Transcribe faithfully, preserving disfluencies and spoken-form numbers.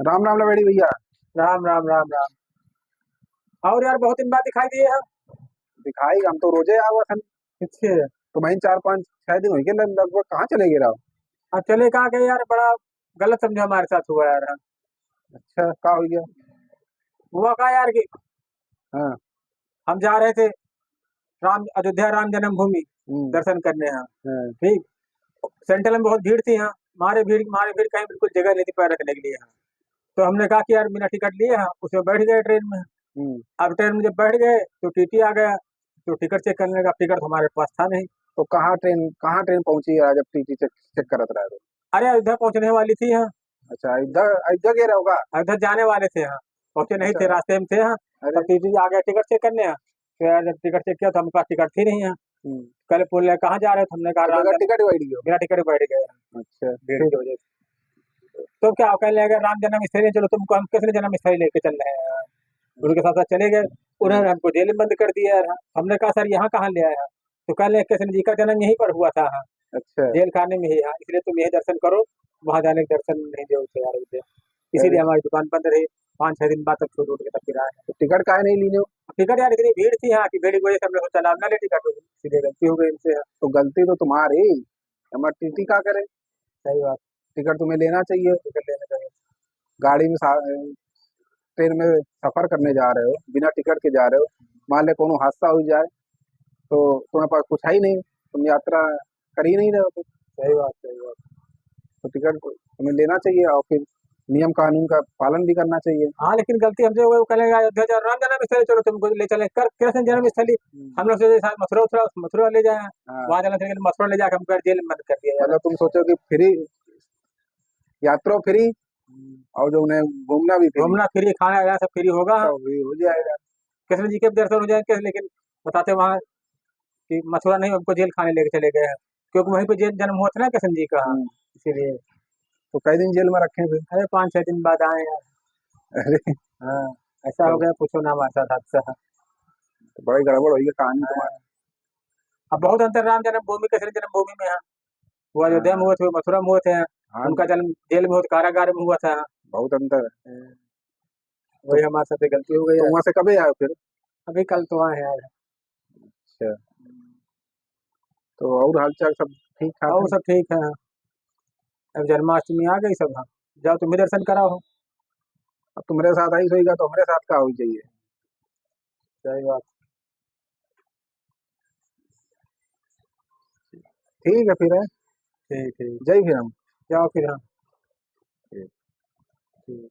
राम राम लवेड़ी भैया। राम राम, राम राम। और यार, बहुत दिन बाद दिखाई दिए हैं। दिखाई, हम तो रोजे आवा थन। अच्छा। तो वहीं चार पाँच छह दिन हो गए लग-, लगभग। कहाँ चले गए रहो? अब चले कहाँ गए यार, बड़ा गलत समझा हमारे साथ हुआ यार। अच्छा, का हो गया? हुआ का यार कि हाँ। हम जा रहे थे राम, अयोध्या राम जन्मभूमि हम्म। दर्शन करने यहाँ। हाँ। ठीक, सेंट्रल में बहुत भीड़ थी यहाँ, मारे भीड़, मारे भीड़ कहीं बिल्कुल जगह नहीं थी पैर रखने के लिए यहाँ। तो हमने कहा कि यार बिना टिकट लिए यहाँ, उसमें बैठ गए ट्रेन में। हम्म। अब ट्रेन में जब बैठ गए तो टीटी आ गया, तो टिकट चेक करने का, टिकट हमारे पास था नहीं। तो कहाँ ट्रेन, कहाँ ट्रेन पहुंची है जब टीटी चेक, चेक करत रहा तो? अरे अयोध्या पहुंचने वाली थी यहाँ। अच्छा, अयोध्या, अयोध्या गए रहोगा? अयोध्या जाने वाले थे यहाँ, पहुंचे नहीं थे, अच्छा। रास्ते में थे यहाँ। अरे। तब टीटी आ गया टिकट चेक करने यहाँ। तो यार जब टिकट चेक किया तो हमारे पास टिकट थी नहीं यहाँ। हम्म। कल बोल रहे कहाँ जा रहे हो? हमने कहा तो राम बगैर जन्म-, टिकट ही बैठ गए? बिना टिकट ही बैठ गए। अच्छा, भीड़ की वजह से। तो क्या कहने लगे, राम जन्म स्थली, चलो तुमको हम कृष्ण जन्म स्थली लेके चल रहे हैं। उनके साथ साथ चले गए, उन्होंने हमको जेल में बंद कर दिया यार। हमने कहा सर यहाँ कहाँ ले आए हैं? तो कहने लगे कृष्ण जी का जन्म यहीं पर हुआ था। अच्छा। जेल खाने में ही, हाँ, इसलिए तुम यही दर्शन करो, वहाँ जाने के दर्शन नहीं दे उसे यार, उसे। इसीलिए अरे। हमारी दुकान बंद रही। पाँच छह दिन बाद तब छूट उठ के तब फिर आए। तो टिकट काहे नहीं लीने हो? टिकट यार इतनी भीड़ थी यहाँ कि भीड़ की वजह से हमने सोचा ना, ना ले टिकट, सीधे गलती हो गई इनसे। तो गलती तो तुम्हारी, हमारा टीटी का करे? सही बात। टिकट तुम्हें लेना चाहिए। टिकट लेना चाहिए। गाड़ी में सा-, ट्रेन में सफर करने जा रहे हो, बिना टिकट के जा रहे हो, मान ले कोनो हादसा हो जाए तो तुम्हें पास कुछ है ही नहीं, तुम यात्रा कर ही नहीं रहे हो। सही बात, सही बात। तो टिकट तुम्हें लेना चाहिए और फिर नियम कानून का पालन भी करना चाहिए। हाँ, लेकिन गलती हमसे हो गई, वो कहने लगा, "अयोध्या जाओ, राम जन्म स्थली चलो, तुमको ले चले, कर, कृष्ण जन्म स्थली।" हम्म। हम लोग सोचे शायद मथुरा उथुरा, मथुरा ले जाए, हाँ। वहाँ जाना था, लेकिन मथुरा ले जाके हमको जेल में बंद कर दिया यार। मतलब तुम सोचो कि फ्री, यात्रा फ्री हम्म। और जो उन्हें घूमना भी फ्री। घूमना फ्री, खाना वगैरह सब फ्री होगा। सब फ्री हो जाएगा। कृष्ण जी के भी दर्शन हो जाएंगे, लेकिन बताते वहाँ कि मथुरा नहीं, हमको जेल खाने लेके चले गए हैं, क्योंकि वहीं पे जेल जन्म हुआ था ना कृष्ण जी का, हम्म। इसीलिए। तो कई दिन जेल में रखे फिर? अरे, पाँच छह दिन बाद आए यार। अरे। हाँ, ऐसा हो हाँ। गया, पूछो ना हमारे साथ हादसा। तो बड़ी गड़बड़ हुई है कहानी हाँ। तुम्हारी। अब बहुत अंतर राम जन्मभूमि, कृष्ण जन्मभूमि में है। वो अयोध्या में हाँ। हुए थे, वो मथुरा में हुए थे। हाँ। उनका जन्म जेल में हुआ था, कारागार में हुआ था। बहुत अंतर है। हाँ। वही हमारे साथ गलती हो गई तो है। वहाँ से कब आए हो फिर? अभी कल तो आए हैं यार। अच्छा। तो और हाल चाल सब ठीक ठाक और है? सब ठीक है। अब जन्माष्टमी आ गई सब, हाँ। जाओ तुम भी दर्शन कराओ। अब तुम्हारे साथ आई सोएगा तो हमारे साथ का हो जाइए। सही बात। ठीक है फिर, है? ठीक, ठीक। जय भीम। जाओ फिर, हाँ। ठीक। ठीक।